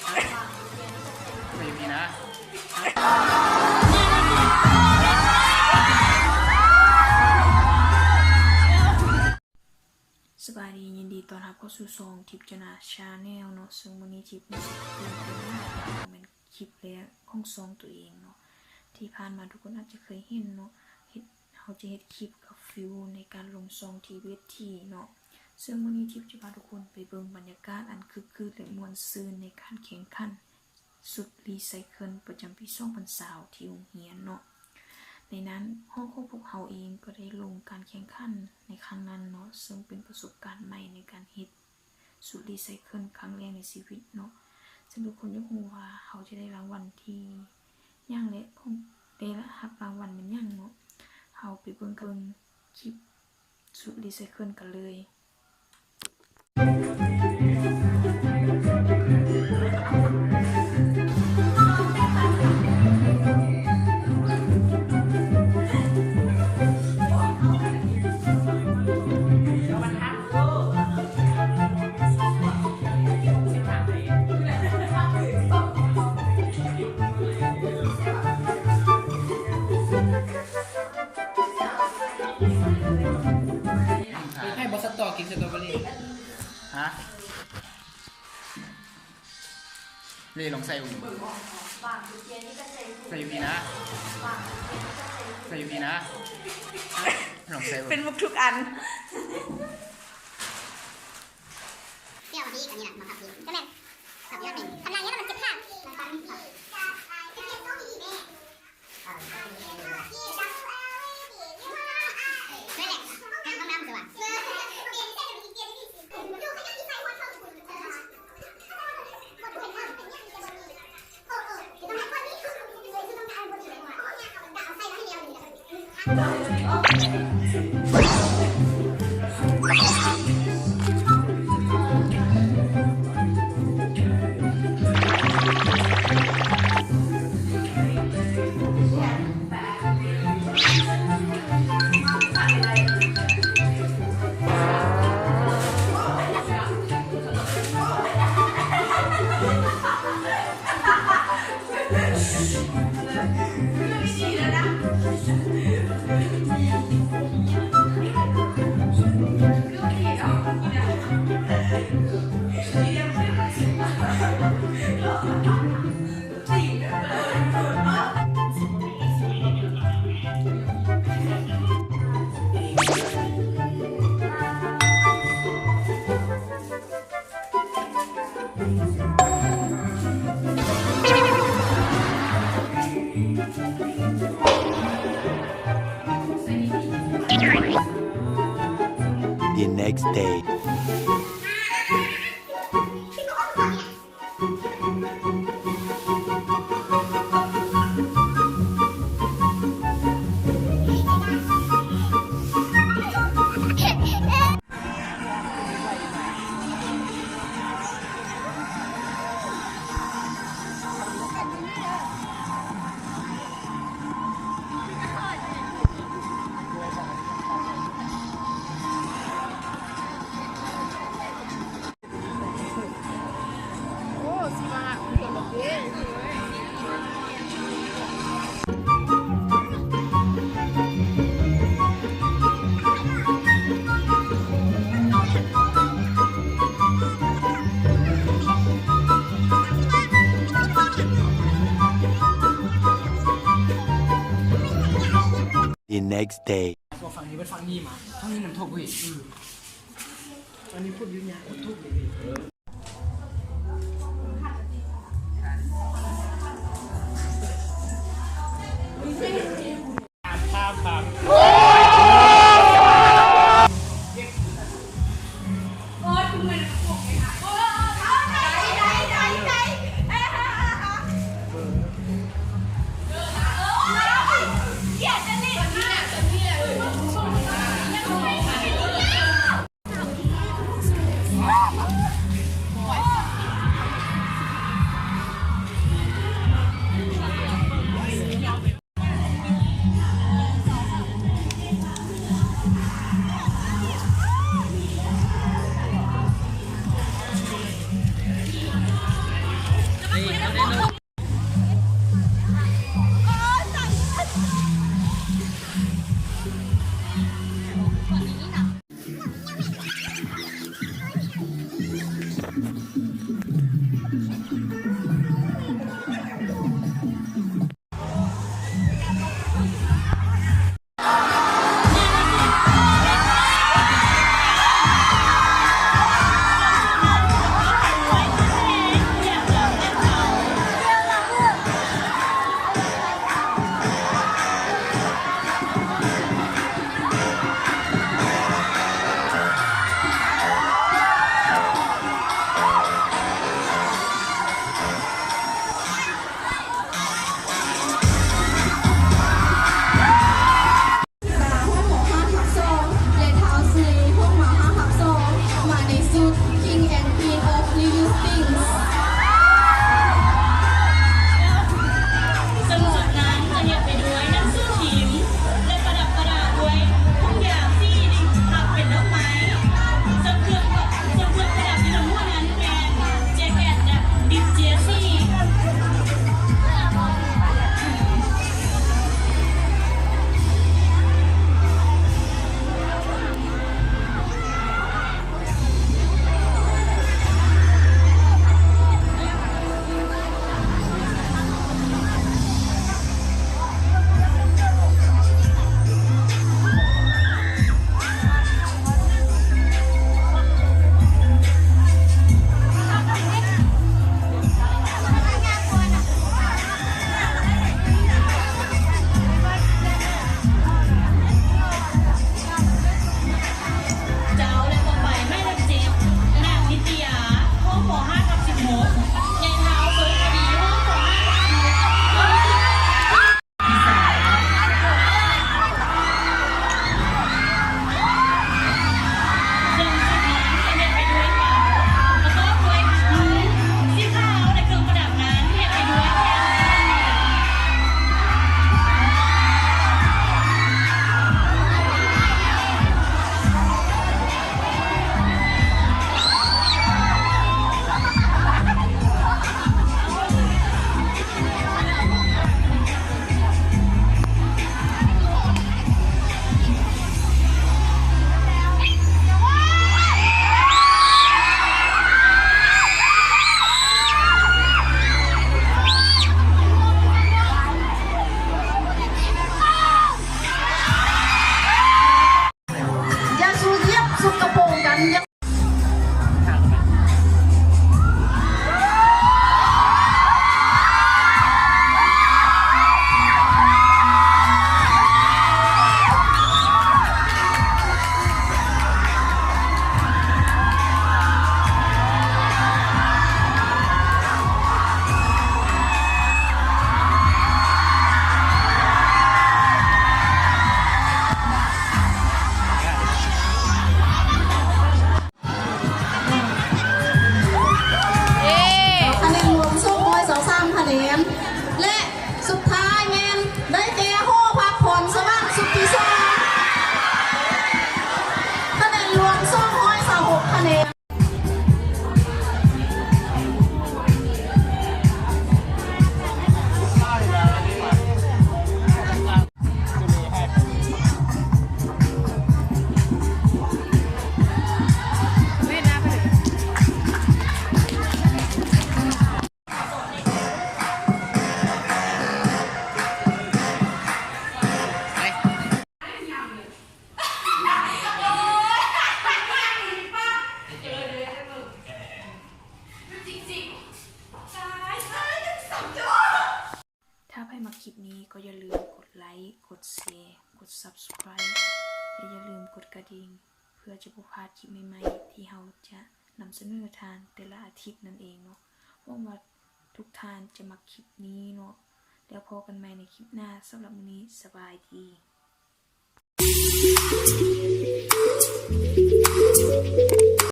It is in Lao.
ก็อยู่ดีนะ ສະບາຍດີ ຍິນດີຕ້ອນຮັບເຂົ້າສູ່ຊ່ອງ ທິບຈະນາ Channel ເນາະ. ເຊິ່ງມື້ນີ້ທິບມາເຮັດເປັນ ເປັນ ເປັນ ເປັນ ເປັນຄລິບແລກຂອງຊ່ອງຕົວເອງເນາະ. ທີ່ຜ່ານມາທຸກຄົນອາດຈະເຄີຍເຫັນເນາະ ເຮັດ ເຮົາຈະເຮັດຄລິບກັບຟິວໃນການລົງຊ່ອງທີ່ເວທີເນາະ. ເຊິ່ງມື້ນີ້ທິບຈະພາທຸກຄົນໄປເບິ່ງບັນຍາກາດອັນຄຶກຄື້ນ ແລະ ມ່ວນຊື່ນໃນການແຂ່ງຂັນຊຸດຣີໄຊເຄິນປະຈຳປີສອງພັນຊາວທີ່ໂຮງຮຽນເນາະ. ໃນນັ້ນ ຫ້ອງຂອງພວກເຮົາເອງກໍໄດ້ລົງການແຂ່ງຂັນໃນຄັ້ງນັ້ນເນາະ ເຊິ່ງເປັນປະສົບການໃໝ່ໃນການເຮັດຊຸດຣີໄຊເຄິນຄັ້ງແລກໃນຊີວິດເນາະ. ເຊິ່ງທຸກຄົນຢາກຮູ້ວ່າເຮົາຈະໄດ້ລາງວັນທີ່ຫຍັງ ແລະ ຂອງ ໄດ້ຮັບລາງວັນແມ່ນຫຍັງເນາະ. ເຮົາໄປເບິ່ງ ເບິ່ງຄລິບຊຸດຣີໄຊເຄິນກັນເລີຍ. ໃຫ້ບໍ່ສະຕໍກິນສະຕໍເບີຣີ. ຮະ? ນີ້ລອງໃສ່ເບິ່ງ ໃສ່ຢູ່ພີ້ນະ ໃສ່ຢູ່ພີ້ນະ ລອງໃສ່ເບິ່ງ ເປັນໝົດທຸກອັນ. ແກ້ວອັນນີ້ກໍນີ້ນະ ມາຄັບນີ້ ກໍແມ່ນ ຄັບນີ້ມັນເປັນ ຄັນນາງນີ້ມັນເຈັບຂາ. The next day. The next day. ຝັ່ງນີ້ເບິດ ຝັ່ງນີ້ມາ ທາງນີ້ມັນທົ່ວບໍ່ເຫັນ. ອັນນີ້ພຸດຢູ່ຍາກ ທຸບເລີຍ. เ ກໍຢ່າລືມກົດໄລ, ກົດແຊ, ກົດ Subscribe ແລະ ຢ່າລືມກົດກະດິ່ງ ເພື່ອຈະບໍ່ພາດຄລິບໃໝ່ໆ ທີ່ເຮົາຈະນຳສະເໜີທ່ານແຕ່ລະອາທິດນັ້ນເອງເນາະ. ຫວັງວ່າທຸກທ່ານຈະມັກຄລິບນີ້ເນາະ. ແລ້ວພໍ້ກັນໃໝ່ໃນຄລິບໜ້າ. ສຳລັບມື້ນີ້ ສະບາຍດີ.